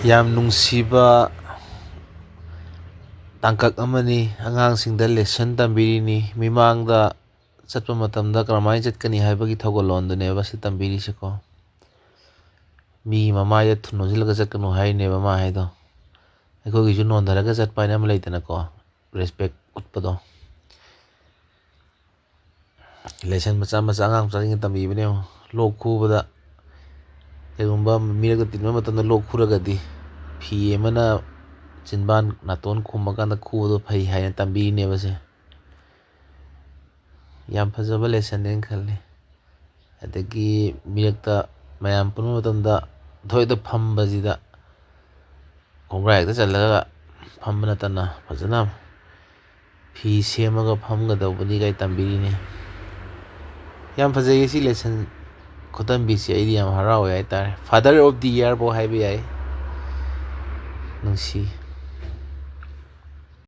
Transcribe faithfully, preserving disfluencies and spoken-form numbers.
ꯌꯥꯝ ꯅꯨꯡꯁꯤꯕ ꯇꯥꯡꯀꯛ ꯑꯃꯅꯤ꯫ ꯑꯉꯥꯡꯁꯤꯡꯗ lesson ꯇꯝꯕꯤꯔꯤꯅꯤ꯫ ꯃꯤꯃꯥꯡꯗ ꯆꯠꯄ ꯃꯇꯝꯗ ꯀꯔꯝꯍꯥꯏꯅ ꯆꯠꯀꯅꯤ ꯍꯥꯏꯕꯒꯤ ꯊꯧꯒꯜꯂꯣꯟꯗꯨꯅꯦꯕ ꯁꯤ ꯇꯝꯕꯤꯔꯤꯁꯤꯀꯣ꯫ ꯃꯤꯒꯤ ꯃꯃꯥꯏꯗ ꯊꯨꯟ ꯑꯣꯟꯁꯤꯜꯂꯒ ꯆꯠꯀꯅꯨ ꯍꯥꯏꯔꯤꯅꯦꯕ ꯃꯥ ꯍꯥꯏꯗꯣ꯫ ꯑꯩꯈꯣꯏꯒꯤꯁꯨ ꯅꯣꯟꯊꯔꯒ ꯆꯠꯄ ꯍꯥꯏꯅ ꯑꯃ ꯂꯩꯗꯅꯀꯣ, respect ꯎꯠꯄꯗꯣ꯫ Lesson ꯃꯆꯥ ꯃꯆꯥ ꯑꯉꯥꯡ ꯃꯆꯥꯁꯤꯡꯅ ꯇꯝꯕꯤꯕꯅꯦ ꯌꯦꯡꯉꯣ꯫ ꯂꯣꯛ ꯈꯨꯕꯗ, ꯀꯩꯒꯨꯝꯕ ꯃꯤꯔꯛꯇ ꯇꯤꯟꯕ ꯃꯇꯝꯗ ꯂꯣꯛ ꯈꯨꯔꯒꯗꯤ, ꯐꯤ ꯑꯃꯅ ꯆꯤꯟꯕꯥꯟ ꯅꯥꯇꯣꯟ ꯈꯨꯝꯕ ꯀꯥꯟꯗ ꯈꯨꯕꯗꯣ ꯐꯩ ꯍꯥꯏꯅ ꯇꯝꯕꯤꯔꯤꯅꯦꯕ ꯁꯦ꯫ ꯌꯥꯝ ꯐꯖꯕ lessonꯅꯦꯅ ꯈꯜꯂꯤ꯫ ꯑꯗꯒꯤ ꯃꯤꯔꯛꯇ ꯃꯌꯥꯝ ꯄꯨꯟꯕ ꯃꯇꯝꯗ ꯊꯣꯏꯗ ꯐꯝꯕꯁꯤꯗ ꯈꯣꯡꯒ꯭ꯔꯥꯏ ꯍꯦꯛꯇ ꯆꯜꯂꯒ ꯐꯝꯕ ꯅꯠꯇꯅ ꯐꯖꯅ ꯐꯤ ꯁꯦꯝꯃꯒ ꯐꯝꯒꯗꯧꯕꯅꯤ ꯀꯥꯏ ꯇꯝꯕꯤꯔꯤꯅꯤ꯫ ꯌꯥꯝ ꯐꯖꯩꯌꯦ ꯁꯤ lesson ꯈꯨꯇꯝꯕꯤꯁꯦ, ꯑꯩꯗꯤ ꯌꯥꯝ ꯍꯔꯥꯎꯋꯦ ꯍꯥꯏꯇꯥꯔꯦ꯫ Father of the Year ꯐꯥꯎ ꯍꯥꯏꯕ ꯌꯥꯏ꯫ ꯅꯨꯡꯁꯤ꯫